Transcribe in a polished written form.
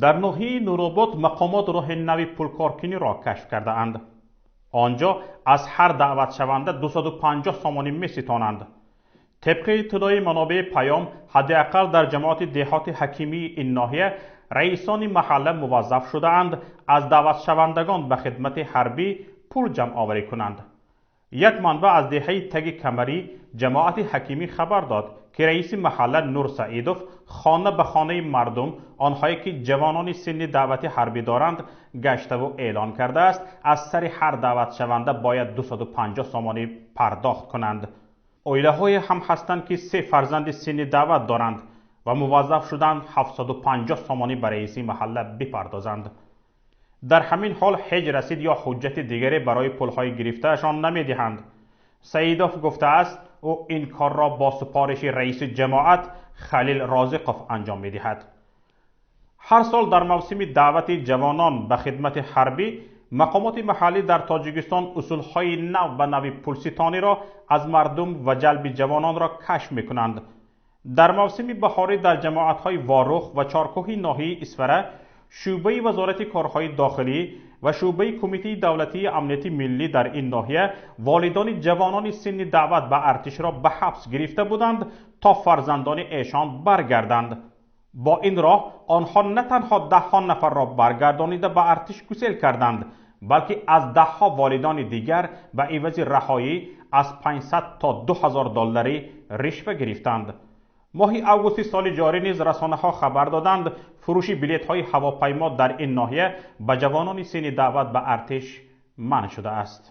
Дар ноҳияи Нуробод мақомот роҳи нави пулкоркуниро кашф кардаанд. Он ҷо аз ҳар даъватшаванда 250 сомонӣ меситонанд. Тибқи иттилои манобеи Паём, ҳадди ақал дар ҷамоати деҳоти Ҳакимии ин ноҳия раисони маҳалла муваззаф шудаанд аз даъватшавандагон ба хидмати ҳарбӣ пул ҷамъоварӣ кунанд. Як манбаъ аз деҳаи Таги Камарӣ ҷамоати Ҳакимӣ хабар дод, ки раиси маҳалла Нур Саидов хона ба хонаи мардум, онҳое ки ҷавонони синни даъвати ҳарбӣ доранд, гаштаву эълон кардааст, аз сари ҳар даъватшаванда бояд 250 сомонӣ пардохт кунанд. Оилаҳое ҳам ҳастанд, ки се фарзанди синни даъват доранд ва муваззаф шуданд 750 сомонӣ ба раиси маҳалла бипардозанд. Дар ҳамин ҳол ҳеҷ расид ё ҳуҷҷати дигаре барои пулҳои гирифтаашон намедиҳанд. Саидов гуфтааст, ӯ ин корро бо супориши раиси ҷамоат Халил Розиқов анҷом медиҳад. Ҳар сол дар мавсими даъвати ҷавонон ба хидмати ҳарбӣ мақомоти маҳаллӣ дар Тоҷикистон усулҳои нав ба нави пулситониро аз мардум ва ҷалби ҷавононро кашф мекунанд. Дар мавсими баҳорӣ дар ҷамоатҳои Ворух ва Чоркӯҳи ноҳияи Исфара шӯъбаи Вазорати корҳои дохилӣ ва шӯъбаи Кумитаи давлатии амнияти миллӣ дар ин ноҳия волидони ҷавонони синни даъват ба артишро ба ҳабс гирифта буданд, то фарзандони эшон баргарданд. Бо ин роҳ онҳо на танҳо даҳҳо нафарро баргардонида ба артиш гусел карданд, балки аз даҳҳо волидони дигар ба ивази раҳоӣ аз 500 то 2000 долларӣ ришва гирифтанд. Моҳи августи соли ҷорӣ низ расонаҳо хабар доданд, фурӯши билетҳои ҳавопаймо дар ин ноҳия ба ҷавонони синни даъват ба артиш манъ шудааст.